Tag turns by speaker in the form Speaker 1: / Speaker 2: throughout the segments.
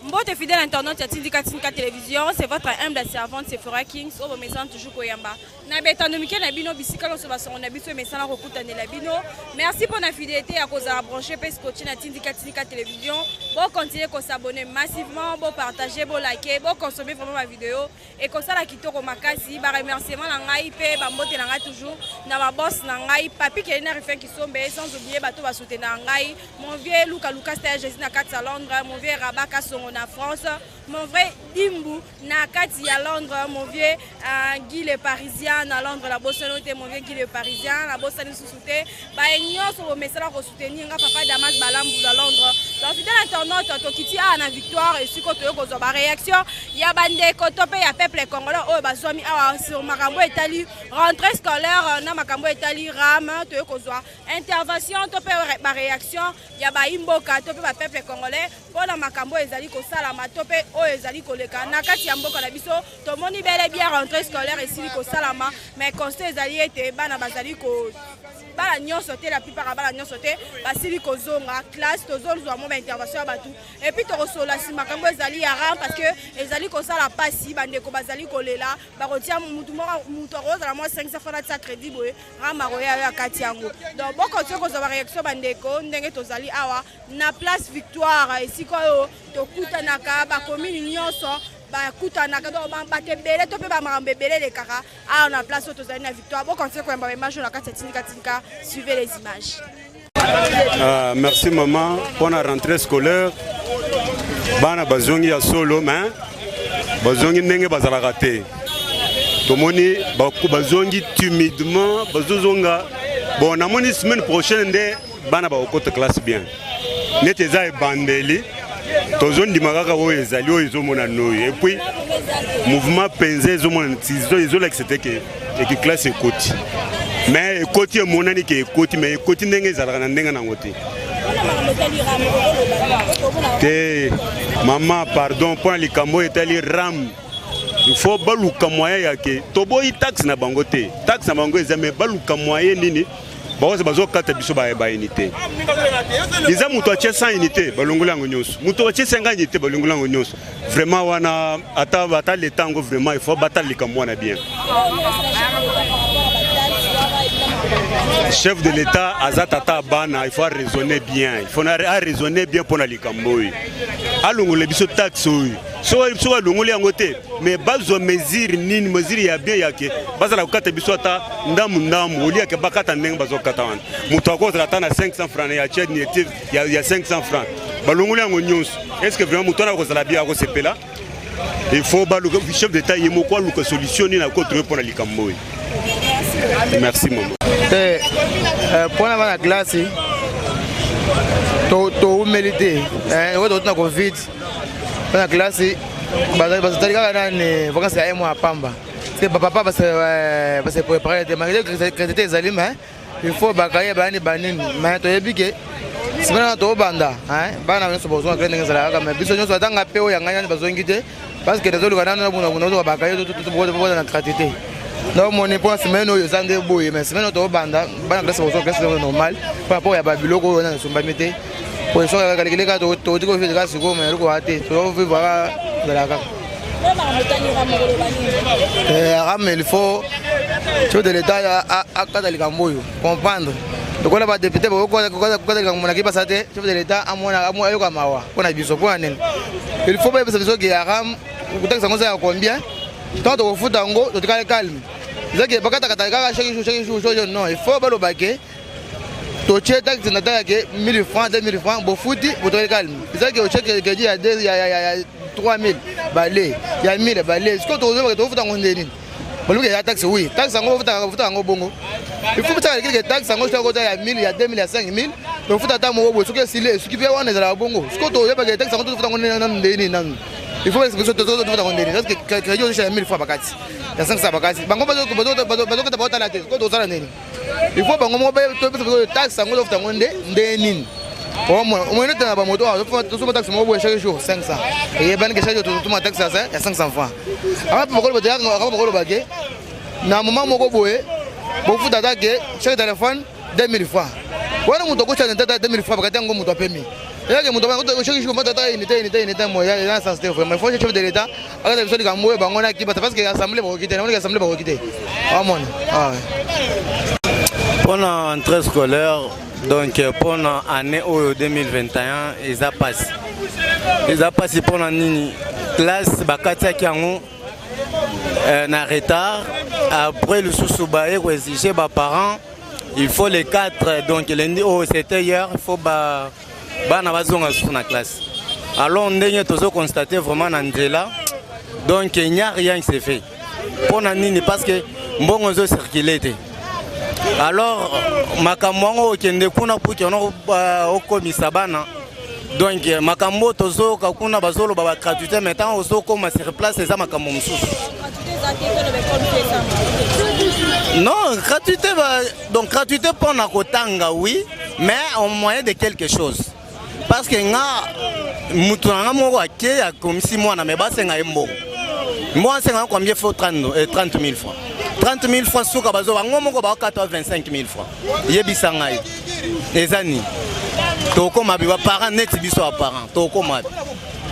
Speaker 1: Mbote fidèle internaute ya Tindika Tindika Télévision, c'est votre humble servante Sephora Kings, oyo bomesana toujours koyamba. Na betando mike na bino bisika nyonso basongo na biso emesana kokutanela bino. Merci pour la fidélité ya kozala branché pe scotché na Tindika Tindika Télévision. Bo continuer ko s'abonner massivement, bo partager, bo liker, bo consommer vraiment ma vidéo et kosala kitoko makasi. Ba remerciement na ngai pe ba mbote na ngai toujours na ba boss na ngai Papi Kelina Rufin Kisombe, sans oublier bato ba soutenir ngai. Mon vieux Luka Lucas Taya Jésus na kati ya Londres, mon vieux Rabat Kasongo na France, mon vrai Dimbu na kati ya Londres, mon vieux Guy le Parisien na Londres la bosano te, mon vieux Guy le Parisien la bosani susu te, ba nyonso bomesala ko soutenir nga papa Damas Balambu na Londres. Donc fidèle internaute tokiti awa na victoire et siko toyo kozwa ba réaction ya bandeko to pe ya peuple congolais oyo bazwami awa sur makambo etali rentrée scolaire na makambo etali RAM toyo kozwa intervention to mpe ba réaction ya bayi mboka to mpe ba peuple congolais mpo na makambo oyo ezali kosalama to mpe oyo ezali koleka na kati ya mboka na biso. Tomoni bel et bien rentrée scolaire esili kosalama, mais constat ezali ete bana bazali ko bana nyonso te, la plupart ya bana nyonso te basili kozonga classe. Tozozwa mwa ba intervention ya bato et puis tokosola nsima makambo ezali ya RAM parce que ezali kosala mpasi, bandeko bazali kolela, bakotia mutu moko, mutu akozala mwa 500 francs atia crédit boye RAM akoya yo akati yango. Donc bokontinue kozwa ba réaction bandeko ndenge tozali awa na place Victoire, esika oyo tokutanaka ba commune nyonso bakutanaka, donc bato ebele to mpe ba makambo ebele elekaka awa na place oyo tozali na Victoire. Bokontinue koyamba ba image oyo na kati ya Tindika Tindika, suivez les images.
Speaker 2: Merci maman pour la rentrée scolaire. Bana bazongi ya solo mais bazongi ndenge bazalaka te. Tomoni bazongi timidement, bazozonga. Bon, namoni semaine prochaine nde bana bakokota classe bien. Neti eza ebandeli, tozondima kaka oyo ezali oyo ezomonana oyo. Et puis mouvement mpenza ezomonana, ezolakisa te ke eki classe ekoti. Mais ekoti emonani ke ekoti, mais ekoti ndenge ezalaka na ndenge nango te. Te mama, pardon, mpona likambo oyo etali RAM, il faut baluka moyen ya ke toboyi taxe na bango te, taxe na bango eza, mais baluka moyen nini bakoza bazokata biso ba unité. Eza moto atie 100 unité balongoli yango nyonso, moto atie 50 unité balongoli yango nyonso. Vraiment wana ata ata leta yango vraiment il faut batala likambo wana bien. Chef de l'État aza tata bana, il faut raisonner bien, il faut raisonner bien mpona likambo oyo, alongola biso taxe oyo. Soki alongoli yango te, mais bazwa mesure nini, mesure ya bien ya ke bazala kokata biso ata ndambu ndambu, oliake bakata ndenge bazokata wana. Moto akozala ata na 500 francs ya chèque ya 500 francs balongoli yango nyonso. Est ce que vraiment moto wana akozala bien, akosepela? Il faut baluka chef d'état ye moko aluka solution nini akotrouve mpona likambo oyo. Merci mama.
Speaker 3: Te, mpona bana classe toumeli te, oyo tokoti na Covid, bana classe bazotali kaka nani vacances ya un mois ya pamba, parce que bapapa base préparé te malgré crédit ezali, mais il faut bakaye bayani banini. Mais toyebi ke semaine wana tobanda, bana nyonso bozonga kile ndenge ezalaka kaka, mais biso nyonso atanga mpe oyo ya ngai nani bazongi te, parce que tozoluka nano nabunabuna ozoka bakaye tobota na gratuité. Donc moni mpo semaine oyo eza nde boye, mais semaine oyo tobanda bana classe bozonga classe normal par rapport ya babiloko oyo nani esombami te. Oyo soki kalekele kaka toti kovivre kaka sikoyo, mais eloko wana te, tozovivre kaka ezalaka kaka. RAM, il faut chef de l'État akata likambo oyo, comprendre lokola badepute bakokata likambo na kibasa te. Chef de l'État amona ayoka mawa mpona biso. Mpona nini? Il faut bayebisa biso ke ya RAM kotakisa yango eza ya combien, ntango tokofuta yango totikali calme. Ezake bakatakata kaka chaque jour, chaque jour, chaque jour, non. Il faut baloba ke totie taxe na tala ke 1000 francs, 2000 francs, bofuti botokali calme. Ezaki otie crédit ya 3000 bale ya 1000 bale, sikoyo tozobaka tokofuta yango nde nini? Balobi ya taxe, oui, taxe yango bofuta yango bongo. Il faut botala ke taxe yango soki kota ya 1000, ya 2000, ya 5000, tofuta ata moko boye, soki esili esuki mpe wana ezalaka bongo. Sikoyo toyebaka taxe yango tofuta yango nanu nde nini nanu? Il faut biso tofuta yango nde nini? Parce que crédit ozosha ya 1000 francs bakati, ya 500 bakati, bango bazokata baotala te. Sikoyo tozala nini? Il faut bango moko topesa biso taxe yango tofuta yango nde nde nini? Omoni nete na bamoto tosomba taxe moko boye chaque jour 500, eyebani ke chaque jour totuma taxe ya 500 francs. Aka bakoloba ke na moment moko boye bofuta ata ke chaque téléphone 2000 francs, wana moto akotya na tata 2000 francs bakati yango, moto apemi. Eyake moto soki moto ata unité unité unité moya eza na sens te. Vraiment, il faut chef de l'État akata biso likambo oyo bango na kibasa, parce que assemblée bakoki te, namoniki assemblée bakoki te, amona.
Speaker 4: Mpona entrée scolaire, donc mpona année oyo 2021, eza mpasi, eza mpasi. Mpona nini? Classe bakatiaki yango na retard. Après lisusu baye koexige baparents, il faut les 4, donc lundi oyo, c'était hier, il faut ba bana bazonga lisusu na classe. Alors ndenge tozoconstate vraiment na nzela, donc il n'y a rien qui se fait. Mpona nini? Parce que mbongo ezocircule te. Alors makambo yango, okende kuna pour que okomisa bana, donc makambo oyo tozoyoka kuna, bazoloba bagratuité, mais ntango ozokoma sur place, eza makambo mosusu. Non, gratuité ba, donc gratuité mpona kotanga, oui, mais au moyen de quelque chose, parce que nga mutu na nga moko ake akomisi mwana, mais basenga ye mbongo. Mbongo asenga combien? Faut 30 000 francs, 30 000 francs. Suka bazo bango moko bakata 25 000 francs. Yebisa ngai, eza nini? Tokóma bi baparent neti biso baparent, tokóma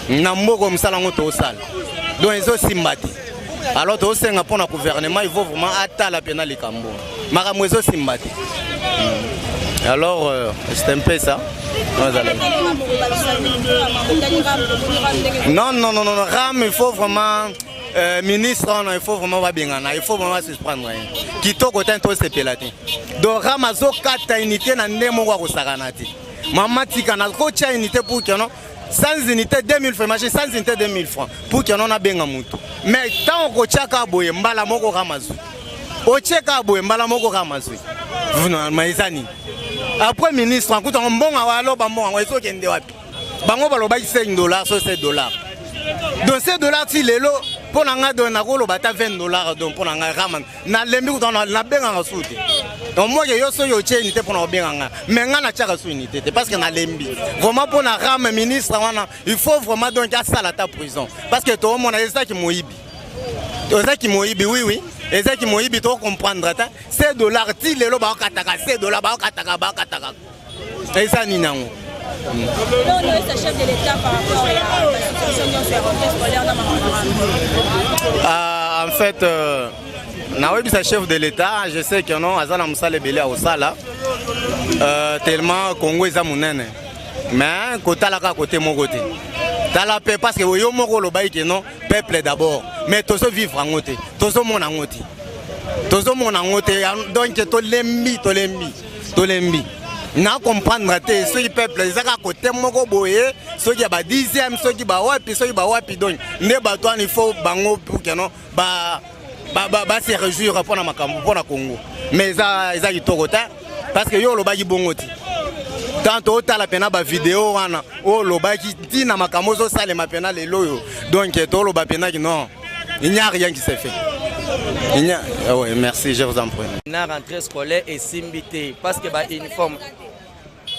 Speaker 4: bi na mboka mosala yango tosala, donc ezosimba te. Alors tosenga mpona gouvernement, il faut vraiment atala mpena likambo, makambo ezosimba te. Alors c'est un peu ça. Non, non, non, non, RAM, il faut vraiment ministre wana, il faut vraiment babengana, il faut vraiment suspendre ye. Kitoko te, tosepela te. Donc RAM azokata unité na nde moko akosakana te. Mama tika nakotia unité pour que non, sans unité 2000 francs, imagine, sans unité 2000 francs pour que non nabenga mutu. Mais ntango kotiaka boye, mbala moko RAM azwi, otie kaka boye, mbala moko RAM azwi. Ma eza nini? Après ministre akutango mbongo awa, aloba mbongo yango ezokende wapi? Bango balobaki 5 dollars, so 7 dollars, donc 7 dollars ti lelo. Mpo na ngai, donc nakoloba ata 20 dollars. Donc mpo na ngai, RAM nalembi kuta, nabengaka su te. Donc moke yo soki otie unité mpo na kobenga ngai, mais ngai natiaka su unité te, parce que nalembi vraiment. Mpo na RAM, ministre wana, il faut vraiment donc asala ata prison, parce que toomona ezaki moyibi, ezaki moyibi. Oui, ezaki moyibi, tocomprendre te. 7 dollars ti lelo bakataka 7 dollars, bakataka, bakataka, eza nini yango?
Speaker 1: Chef de l'État par rapport à la situation nyonso ya rentrée scolaire na makambo?
Speaker 4: En fait, naoyebisa chef de l'État, je sais que non, aza na mosala ebele ya kosala, tellement Congo eza monene, mais kotala kaka kote moko te, tala mpe, parce que yo moko olobaki ke non, peuple d'abord, mais tozovivre yango te, tozomona yango te, tozomona yango te. Donc tolembi, tolembi, tolembi na comprendre te soki peuple eza kaka kote moko boye, soki ya ba 10e, soki bawapi, soki bawapi. Donc nde bato wana, il faut bango pour que non ba ba se réjouir mpona makambo mpona Congo, mais eza kitoko te, parce que yo olobaki bongo te. Tant totala mpena bavideo wana oyo olobaki, ntina makambo ozosalema mpena lelo oyo. Donc toloba mpenaki non, il n'y a rien qui s'est fait. Il n'y a... Ah ouais, merci, je vous en prie.
Speaker 5: Na rentrée scolaire esimbi te, parce que bauniforme.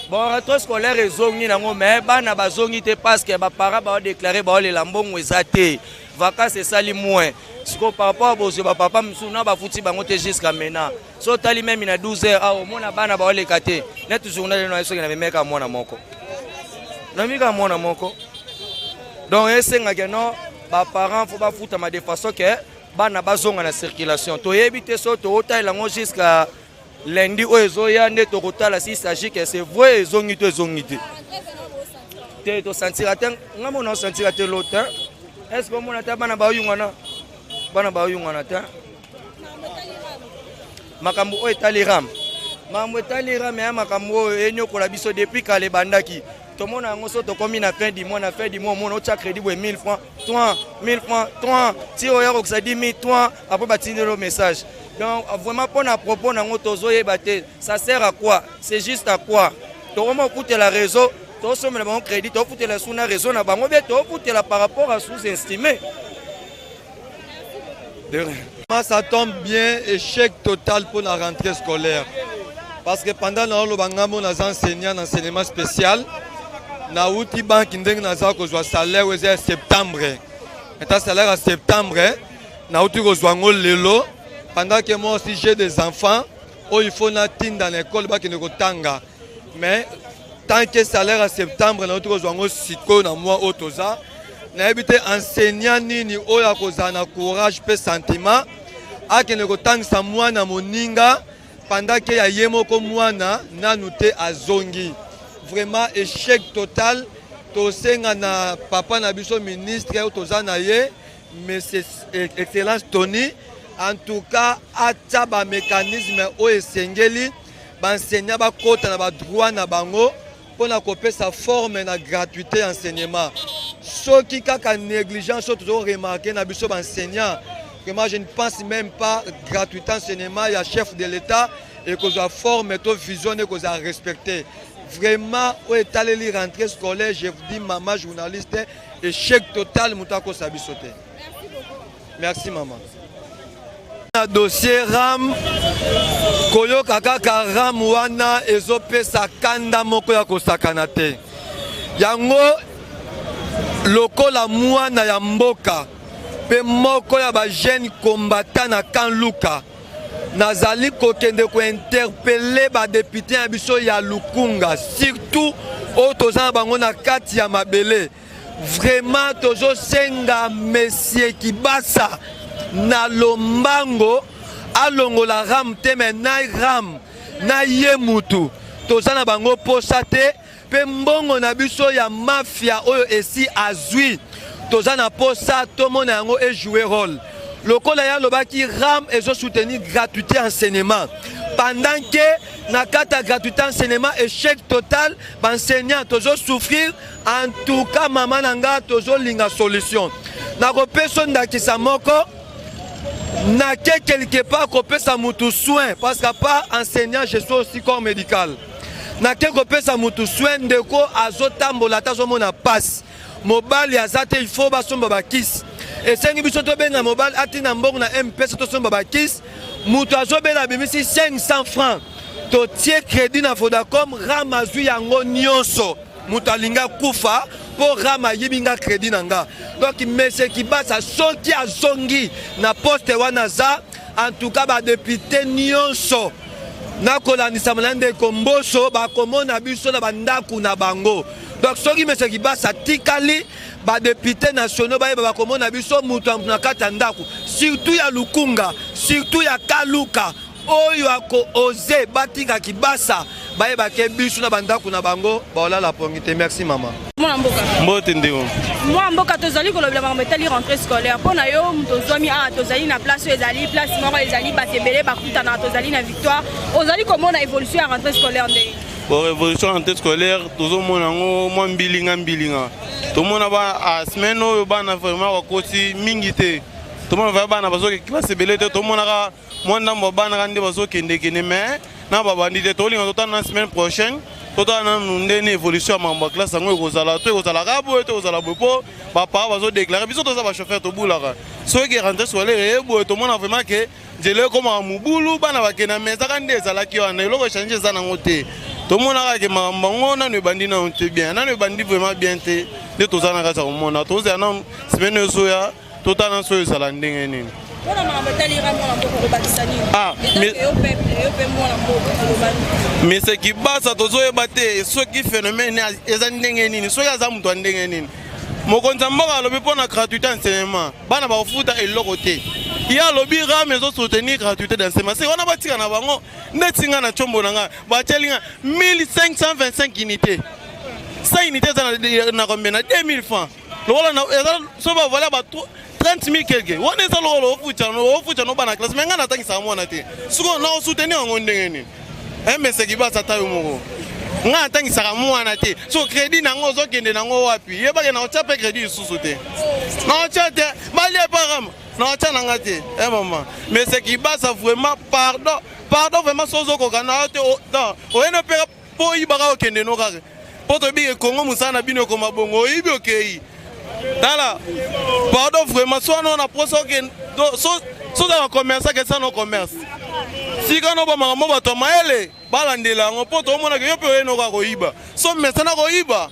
Speaker 5: Bon, rentrée scolaire ezongi nango, mais bana bazongi te, parce que baparent baodéclare, baolela mbongo eza te, vacance esali moins. Sikoyo par rapport a bozwi bapapa mosusu na bafuti bango te jusqu'à maintenant. So otali même na 12 heures awa, omona bana baoleka te. Neti journal eno, soki namemeka mwana moko, namika mwana moko. Donc esengaka no baparent faut bafutama de façon ke bana bazonga na circulation. Toyebi te so tootalela yango jusqu'à lundi oyo ezoya nde tokotala si s'agit que c'est vrai ezongi to ezongi te. Te, tosentira te, nga mona osentira te lo te. Est ce que omona te bana baoyungana, bana baoyungana te? Makambo oyo etali RAM, makambo etali RAM ya makambo oyo enyokola biso depuis kala, ebandaki. Tomona yango so tokomi na fin du mois. Na fin du mois, omona otya crédit boye 1000 francs, 3 1000 francs, 3 ti oya kokisa 10 000, 3 après batindeli message. Donc vraiment, mpo na propos nango, tozoyeba te ça sert à quoi, c'est juste à quoi. Tokoma okutela réseau, tosomela bango crédit, tofutela su na réseau na bango bien, tofutela par rapport à sous-estimé.
Speaker 6: Ça tombe bien, échec total pour la rentrée scolaire. Parce que pendant naoloba, ngambo naza enseignant na enseignement spécial, nauti banque ndenge naza kozwa salaire oyo eza ya septembre. Eta salaire ya septembre, nauti kozwa yango lelo, pendant que moi aussi j'ai des enfants oyo il faut natinda na école bakende kotanga. Mais Tant que salaire ya septembre nauti kozwa yango sikoyo na mois oyo toza, nayebi te enseignant nini oyo akozala na courage mpe sentiment akende kotangisa mwana moninga pendant ke ya ye moko mwana nanu te azongi. Vraiment échec total. Tosenga na papa na biso ministre oyo toza na ye, monsieur excellence Tony, en tout cas atia ba mécanisme oyo esengeli baenseignant bakota na badroit na bango mpona kopesa forme na gratuité ya enseignement. Soki kaka négligence oyo tozo remarquer na biso baenseignant, vraiment je ne pense même pas gratuité enseignement ya chef de l'État ekozwa forme to vision ekozala respecté. Vraiment oyo etaleli rentrée scolaire, je vous dis mama journaliste, échec total, moto akosa biso te. Merci mama. Na dossier RAM, koyoka kaka RAM wana ezopesa kanda moko ya kosakana te. Yango lokola mwana ya mboka mpe moko ya bajeune combattant na camp Luka, nazali kokende kointerpeller badéputé ya biso ya Lukunga, surtout oyo toza na bango na kati ya mabele. Vraiment tozosenga monsieur Kibasa na lombango alongola RAM te, me na RAM na ye mutu toza na bango posa te, mpe mbongo na biso ya mafia oyo esi azwi, toza na posa tomona yango ejouer rôle. Lokola ye alobaki RAM ezosoutenir gratuité enseignement, pendant que na kati ya gratuité enseignement échec total, baenseignant tozosouffrir. En tout cas mama na nga, tozolinga solution. Nakopesa ndakisa moko: nake quelque part kopesa mutu soin, parce que par enseignant je suis aussi corps médical. Nake kopesa mutu soin, ndeko azotambola ata azomona pasi, mobali aza te, il faut basomba bakisi. Esengi biso tobenga mobali atina mbongo na M-Pesa, tosomba bakisi. Moto azobela abimisi 500 francs, totie crédit na Vodacom, RAM azwi yango nyonso. Moto alingi akufa mpo RAM ayibi nga crédit na nga. Donc monsieur Kibasa, soki azongi na poste wana aza, en tout cas badéputé nyonso nakolandisama na ndeko Mboso bakomona biso na bandako na bango. Donc soki monsieur Kibasa atikali, badéputé nationaux bayeba bakomona biso moto na kati ya ndako, surtout ya Lukunga, surtout ya Kaluka. Oyo ako-oser batika Kibasa, bayebake biso na bandako na bango baolala pongi te. Merci mama.
Speaker 1: Mwana mboka.
Speaker 7: Mbote ndeko.
Speaker 1: Mwana mboka, tozali kolobela makambo etali rentrée scolaire. Mpo na yo, moto ozwami awa, tozali na place oyo ezali place moko ezali bato ebele bakutanaka, tozali na Victoire, ozali komona évolution ya rentrée scolaire ndenge?
Speaker 7: Bon, évolution rentrée scolaire, tozomona yango mwa mbilinga mbilinga. Tomona ba semaine oyo bana vraiment bakoti mingi te. Tomona vraiment bana bazoke classe ebele te. Tomonaka mwa ndambo ya bana kaka nde bazokendekende, mais na babandi te. Tolinga totala na semaine prochaine, totala nanu ndeni évolution ya makambo ya classe yango ekozala to ekozala kaka boye to ekozala boye, mpo baparent bazodéclarer. Biso toza bachauffeur, tobulaka. Soki rentrée scolaire eye boye, tomona vraiment ke nzela ekomaka mobulu, bana bakenda, mais ezaka nde ezalaki wana, eloko echanger eza nango te. Tomonaka ke makambo yango nanu ebandi nanu te bien, nanu ebandi vraiment bien te. Nde toza na kati ya komona, tozela nanu semaine ezoya, totala so ezala ndenge nini.
Speaker 1: Mpona makambo etali RAM, mwana mboka, okobakisa nini?
Speaker 7: Ah,
Speaker 1: yo peuple, yo mpe mwana mboka, oloba nini?
Speaker 7: Monsieur Kibasa, tozoyeba te soki phénomène eza ndenge nini, soki aza moto ya ndenge nini. Mokonzi ya mboka alobi mpo na gratuité enseignement, bana bakofuta eloko te. Ye alobi RAM ezosoutenir gratuité d'enseignement. Se wana batika na bango neti nga na tiombo na nga, batieli nga 1525 unité. 100 unité eza na combien? Na 2000 francs. Lokola eza so bavola ba 30 000 quelque wana, eza lokola ofuta no bana classe. Me ngai natangisaka mwana te, sikoyo na osoutenir yango ndenge nini? Monsieur Kibasa, ata yo moko, ngai natangisaka mwana te, so crédit nango ozokende nango wapi? Yebake na otya mpe crédit lisusu te, na otya te, balie parama na otya nanga te. E mama, monsieur Kibasa, vraiment pardon, pardon vraiment. So ozokoka na yo te, oyene mpe mpo oyibaka, okende no kaka mpo tobike Kongo, mosala na bino ekoma bongo, oyibi okei. Tala, pardon vraiment, so wana na posa okende, so ozaka commerce, akesa no commerce, sika no bamaka mo bato ya mayele balandela yango, mpo tomonaka yo mpe oyeni okoka koyiba. So mesana koyiba,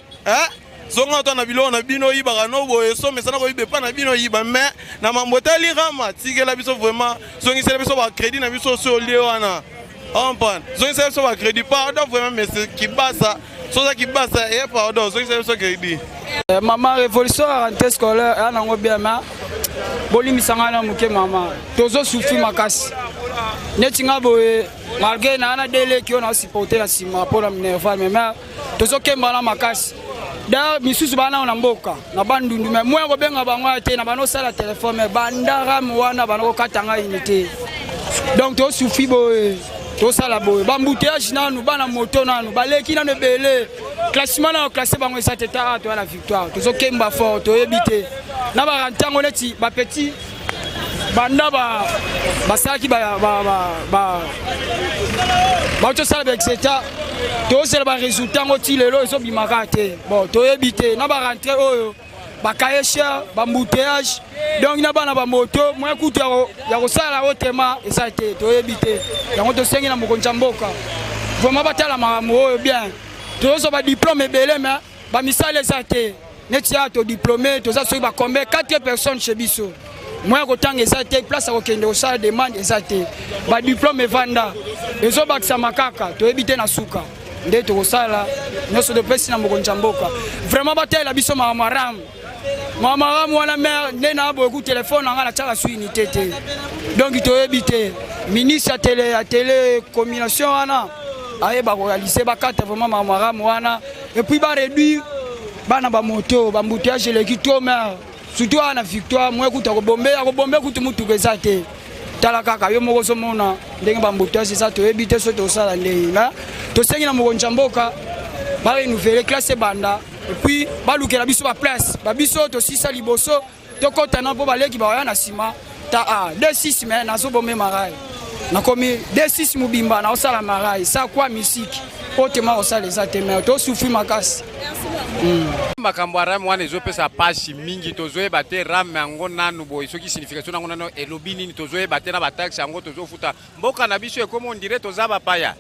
Speaker 7: zonga to na biloko na bino oyibaka no boye. So mesana koyiba epa na bino, oyiba, mais na mambo etali RAM, tikela biso vraiment, zongisela biso bacrédit na biso. So olie wana, comprendre, zongisela biso bacrédit, pardon vraiment, monsieur Kibasa. Soza kibasa e pardon, soki sa biso crédit.
Speaker 8: Eh, mama révolution ya rentrée scolaire eya nango bien ma bolimbisa ngai na moke mama tozosufri makasi neti ngai boye malgré naa na deleki oyo naosupporte na nsima mpo na minerval mais mare tozokemba na makasi da misusu baa nao na mboka na bandundu me moya kobenga bango ya te na bana osala telefone me banda rame wana bana kokata ngai unité donc tosufri boye tosala boye bambouteillage nanu bana moto nanu baleki nanu ebele classement nano classe bango eza te tara toya na victoire tozokemba fort toyebi te na barantango neti bapetit banda basalaki bauti osala baexeta tozela baresultat yango ti lelo ezobimaka te bon toyebi te na barentre oyo bakaye cher bambouteillage donc na bana bamoto moyen kutu ya kosala yango tema eza te toyebi te yango tosengi na mokonzi ya mboka vraiment batala makambo oyo bien tozozwa badiplome ebele mais bamisala eza te neti ya todiplome toza soki bacombien 4 personnes chez biso moyen ya kotanga eza te place ya kokende kosala demande eza te badiplome evanda ezobakisama kaka toyebi te na suka nde tokosala nyonso topesi na mokonzi ya mboka vraiment batalela biso makambo ya ram makambo ya ram wana mare nde na boye ku telefone na ngai natiaka su unité te donc toyebi te ministre ya tele ya telecommunication wana ayeba korealise bakata vraiment makambo ya ram wana epuis baréduire bana bamoto bambouteillage eleki trop mare surtout awa na victoire moye kutu akobombe akobombe kutu motuka eza te tala kaka yo moko ozomona ndenge bambouteillage eza toyebi te soki tosala ndenge na tosengi na mokonzi ya mboka barenouvele classe ebanda epuis balukela biso baplace babiso tosisa liboso tokɔtana mpo baleki baoya na nsima ta a 2 6 me nazobombe marai nakomi 2 6 mobimba naosala marai sa kwa misiki oyo tema kosala eza te me tosufri makasi
Speaker 9: mm. makambo ya rame wana ezopesa mpasi mingi tozoyeba te rame yango nanu boye soki signification yango nanu elobi nini tozoyeba te na bataxe yango tozofuta mboka na biso ekomi ondire toza bapaya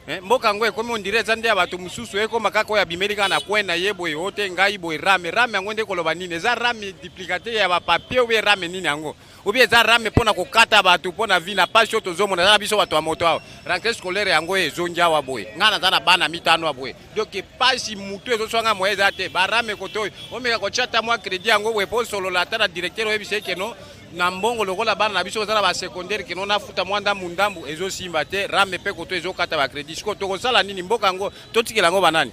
Speaker 9: Eh, mboka yango ekomi ondire eza nde ya bato mosusu ekoma kaka oyo abimeli kaka na coin na ye boye o te ngai boye rame rame yango nde koloba nini eza rame duplicate ya bapapier obe rame nini yango obi eza rame mpo na kokata bato mpo na vi na pasi oyo tozomona eza na biso bato ya moto awa rentrée scolaire yango ezongi awa boye ngai naza na bana mitano ya boye donc pasi motu ezoswa ngai moye eza te barame kote oyo omeka kotya ata mwa crédit yango boye mpo osolola ata na directeur oyebisa ye keno na mbongo lokola bana na biso baza na basecondaire kino nafuta mwa ndambu ndambu ezosimba te rame mpe koto ezokata bacrédit sikoyo tokosala nini mboka yango totikela yango banani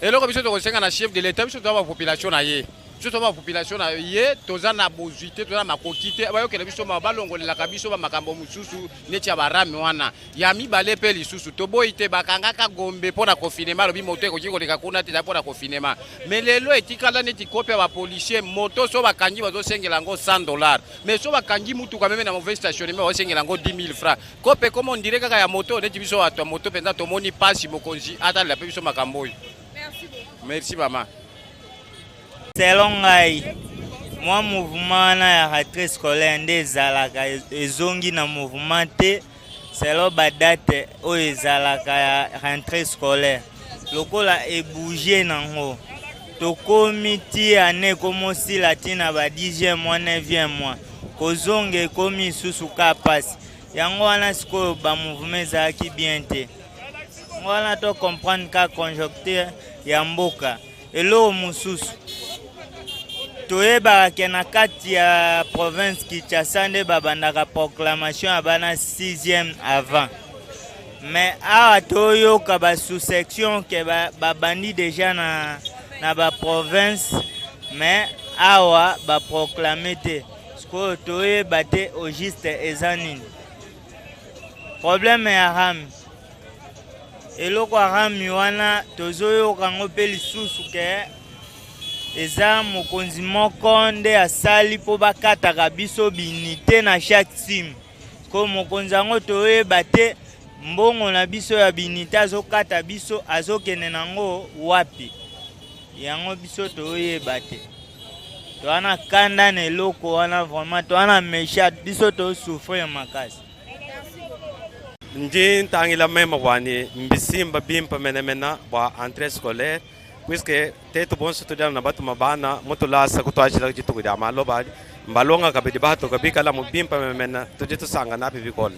Speaker 9: eloko biso tokosenga na chef de l'etat biso toza bapopulation na ye biso toza bapopulation na ye toza na bozwi te toza na makoki te bayokela biso mawa balongolelaka biso bamakambo mosusu neti ya barame wana ya mibale mpe lisusu toboyi te bakangaka gombe mpo na confinement alobi moto ekoki koleka kuna te ezali mpo na confinement me lelo etikala neti kope ya bapolicier moto so bakangi bazosengela yango 100 dollar mais so bakangi mutuka meme na mauvais stationnement bazosengela yango 10 000 francs kope ekoma ondire kaka ya moto neti biso bato ya moto mpenza tomoni mpasi mokonzi atalela mpe biso makambo oyo merci mama
Speaker 10: Selon ngai, mwa mouvement wana ya rentrée scolaire nde ezalaka ezongi na mouvement te selon ba date oyo ezalaka ya rentrée scolaire lokola ebouge nango tokomi ti année ekomi osila ti na ba 10e mois 9e mois kozonga ekomi lisusu ka pasi yango wana sikoyo ba mouvement ezalaki bien te yango wana to comprendre ka conjoncture ya mboka Eloko mosusu toyebaka ke na kati ya province Kinshasa nde babandaka proclamation ya bana 6e avant mais awa toyoka ba sous-section ke babandi ba deja na, na ba province mais awa baproclame te sikoyo toyeba te au juste eza nini problème ya rame Eloko ya rami wana tozoyoka yango mpe lisusu ke eza mokonzi moko nde asali mpo bakataka biso binite na chaque sim ko mokonzi yango toyeba te mbongo na biso ya binite azokata biso azokende nango wapi yango biso toyeba te toza na kanda na eloko wana vraiment toza na mesha biso tosouffrir makasi
Speaker 11: Ndi ntangila meme bua ne mbisimba bimpa menemena bua entree scolaire puisque tetu bonso tudi anu na batuma bana mu tulasa kutuadijila dituku dia maloba adi mbalonga kabidi bahatuka bikalamu bimpa menemena tudi tusanga nabi bikole.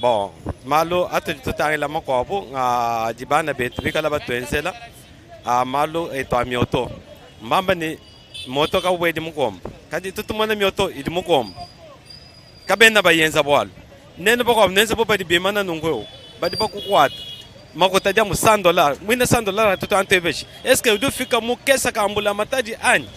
Speaker 11: Bon, malu atudi tutangila makuabu nga adi bana betu bikala batuenzela a malu etu a mioto. Mbamba ne moto kawubuedi mukomba, kadi tutumona mioto idi mukomba kabena bayenza bualu. Nenu bakuabu nuenze bu badi bimana nunku eu, badi bakukuata makuta dia mu 100 dollars muine 100 dollars atutu antuebeshi eske udi ufika mu kesa ka mbulamatadi anyi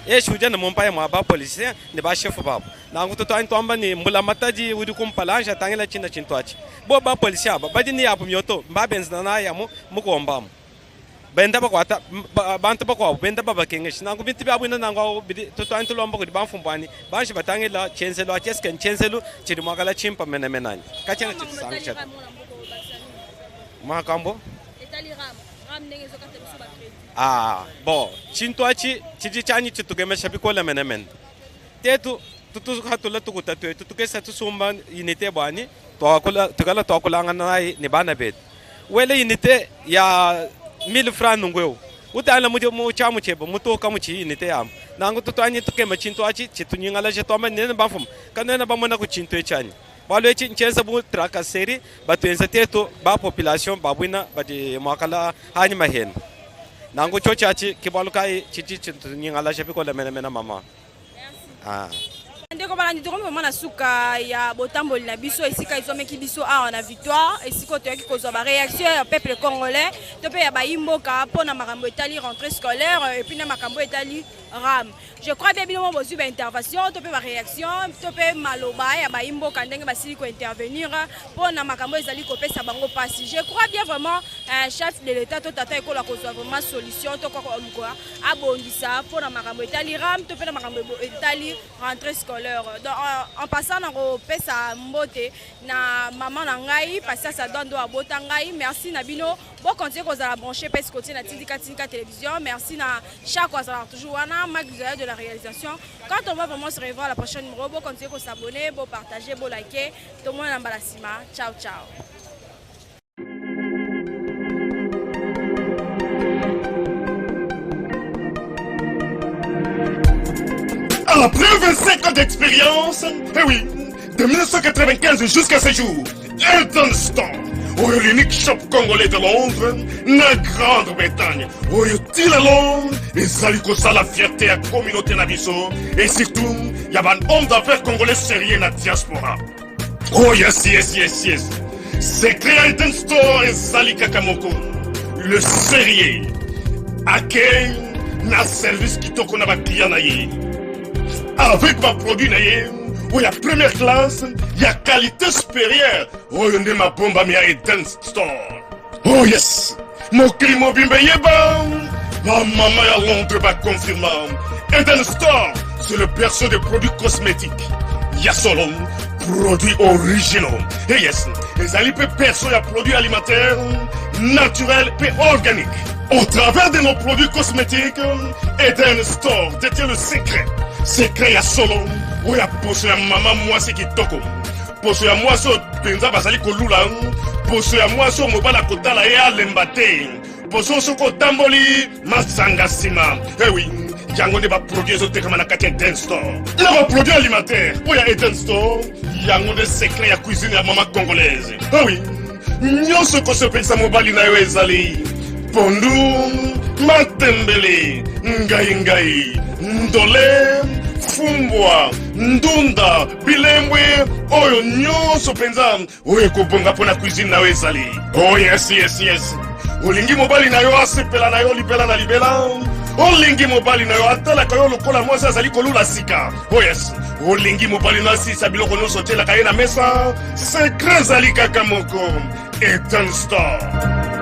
Speaker 11: eshi udi anu mu mpaya mua ba policier ne ba chef babu nanku tutu anyi tuamba ne mbulamatadi udi kumpala anji atangila tshina tshintu atshi bo ba policier aba badi ne yabu mioto mbabenzela nayi amu mukomba amu benda bakuata bantu bakuabu benda babakengesha nanku bintu bia buina nanku awu bidi tutu tulomba kudi bamfumu banyi banji batangila tshienzelu atshi eske ntshienzelu tshidi muakala tshimpa menemene anyi katshiena tshitusankisha to makambo ah bon tshintu atshi tshidi tshianyi tshitukemesha bikole menemene tetu tutu tukuta tuetu tukesa tusumba unité buanyi tuakula tukala tuakulangana nayi ne bana betu wele unité ya 1000 francs nungu eu utala mu mu tshiamu tshiebe mutoka mu tshi unité yamu nangu tutuanyi tukema tshintu atshi tshitunyingalaje tuamba nene bamfumu kanuena bamona ku tshintu etshi anyi bualu etshi ntshienza bu tracasserie batuenza tetu ba population babuina badi muakala anyima henu nangu tshiotshi atshi ke bualu kayi tshidi tshitunyingalaja bikole menemene mama. Ah.
Speaker 1: Ndeko balandi, tokomi vraiment na suka ya botamboli na biso esika ezwameki biso awa na Victoire, esika oyo toyaki kozwa baréaction ya peuple congolais to mpe ya bayimboka mpo na makambo etali rentrée scolaire et puis na makambo etali RAM. Je crois bien bino mo bozwi baintervention to mpe baréaction to mpe maloba ya bayimboka ndenge basili kointervenir mpo na makambo ezali kopesa bango mpasi. Je crois bien vraiment chef de l'État to tata ekolo akozwa vraiment solution to koluka abongisa mpo na makambo etali RAM to mpe na makambo etali rentrée scolaire. Donc en passant na kopesa mbote na mama na ngai Patience Adondo abota ngai, merci na bino bokontinue kozala branché mpe sikotie na Tindika Tindika Télévision. Merci na Chako azalaka toujours wana, Mac Zoya de la réalisation. Quand on va vraiment se revoir la prochaine numéro, bokontinue kosabonner, bopartager, bolike, tomona na mbala nsima. Ciao ciao.
Speaker 12: Après 25 ans d'expérience, eh oui, de 1995 jusqu'à ce jour, Elton Store, oyo l'unique shop congolais de Londres, na Grande-Bretagne, oyo ti lelo ezali kosala fierté ya communauté na biso et surtout ya ba homme d'affaires congolais sérieux na diaspora. Oh yes, yes, yes, yes. Secret ya Eden Store ezali kaka moko. Le sérieux. Accueil na service kitoko na ba client na ye. Avec ba produit na ye oyo ya première classe, ya qualité supérieure, oyo nde mabombami ya Eden Store. Oh yes. Mokili mobimba eyeba, bamama ya Londres baconfirma. Eden Store, c'est le berceau des produits cosmétiques. Ya solo, produits originaux. Et yes, ezali mpe berceau ya produits alimentaires, naturels et organiques. Au travers de nos produits cosmétiques, Eden Store détient le secret. Secret ya solo, oyo ya poso ya mama mwasi kitoko. Poso ya mwasi oyo mpenza bazali kolula, poso ya mwasi oyo mobali akotala ye alemba te, poso soki otamboli masanga nsima. Eh oui, yango nde baproduit ezotekama na kati ya Eden Store. Na baproduit alimentaire oyo ya Eden Store, yango nde secret ya cuisine ya mama congolaise. Eh oui, nyonso ekosepelisa mobali na yo ezali pondu, matembele, ngai ngai, ndole, fumbwa, ndunda, bilembwe, oyo nyonso mpenza oyo ekobonga mpo na cuisine na yo ezali. Oh yes, yes, yes. Olingi mobali na yo asepela na yo libela na libela? Olingi mobali na yo atalaka yo lokola mwasi azali kolula sika? Oh yes. Olingi mobali na asilisa biloko nyonso otielaka ye na mesa? Secret ezali kaka moko, Eden Store.